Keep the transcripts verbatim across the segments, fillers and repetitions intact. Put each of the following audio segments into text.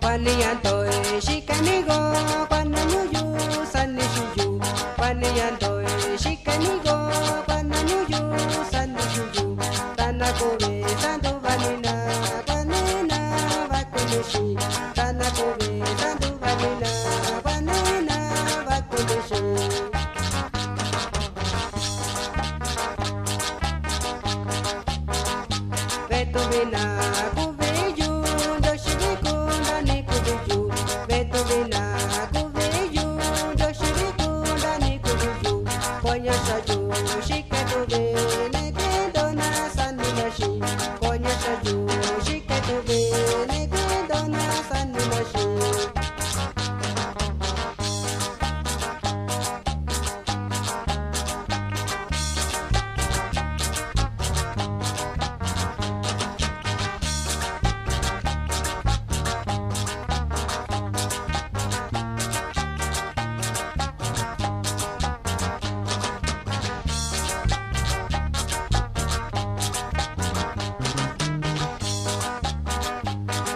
Kuaꞌa ni ña ndoꞌo xika ni ko, kuaꞌa na ñuꞌu yu sani xiꞌin yu. Kuaꞌa ni ña ndoꞌo xika ni ko, kuaꞌa na ñuꞌu yu sani xiꞌin yu. Ra na kuvi sanduva ni na, kuaꞌa ni na vakunixi. Ra na kuvi sanduva ni na, kuaꞌa ni na vakunixi. Veꞌe tu vi na kuvi yu, Ndioxi vi ku nda ni kuvi yu. Veꞌe tu vi na kuvi yu, Ndioxi vi ku nda ni kuvi yu. Ko ña xa yu xika tu vi ni ke ndo na sani na xi. Ko ña xa yu xika tu vi ni ke ndo na sani na xi.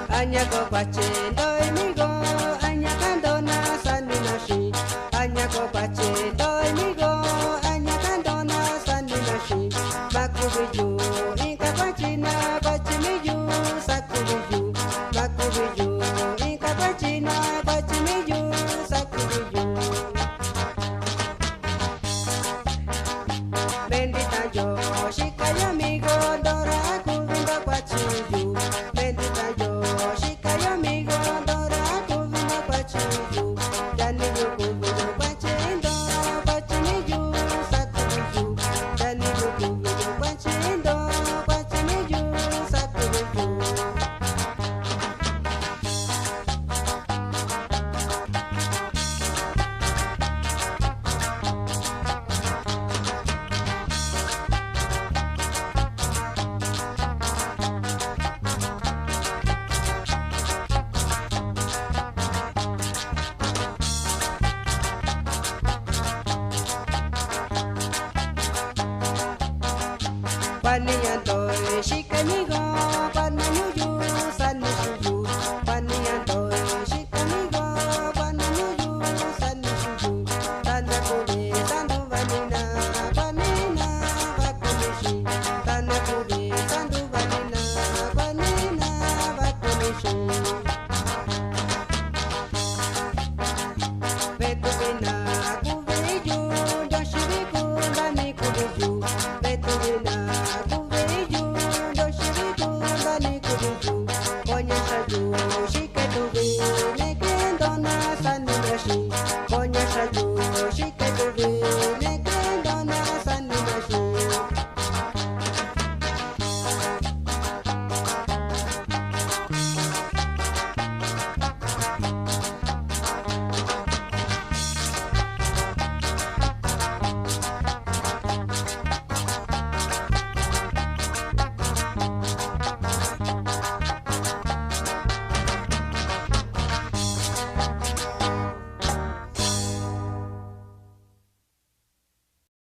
A ña ko kuachi ndo amigo, a ña ka ndo na sani na xi. A ña ko kuachi ndo amigo, a ña ka ndo na sani na xi. Vakuvi yu inka kuachi na kuachi mi yu sakuvi yu. Vakuvi yu inka kuachi na kuachi mi yu sakuvi yu. Bendita yo xika yo amigo, ndo ra kuvi ndo kuachi yu. Bendita yo xika yo amigo, ndo ra kuvi ndo kuachi yu. Ndia nii yu kuvi yu kuachi ndo, kuachi mi yu sakuvi yu. Ndia nii yu kuvi yu kuachi ndo, kuachi mi yu sakuvi yu. Kuaꞌa ni ña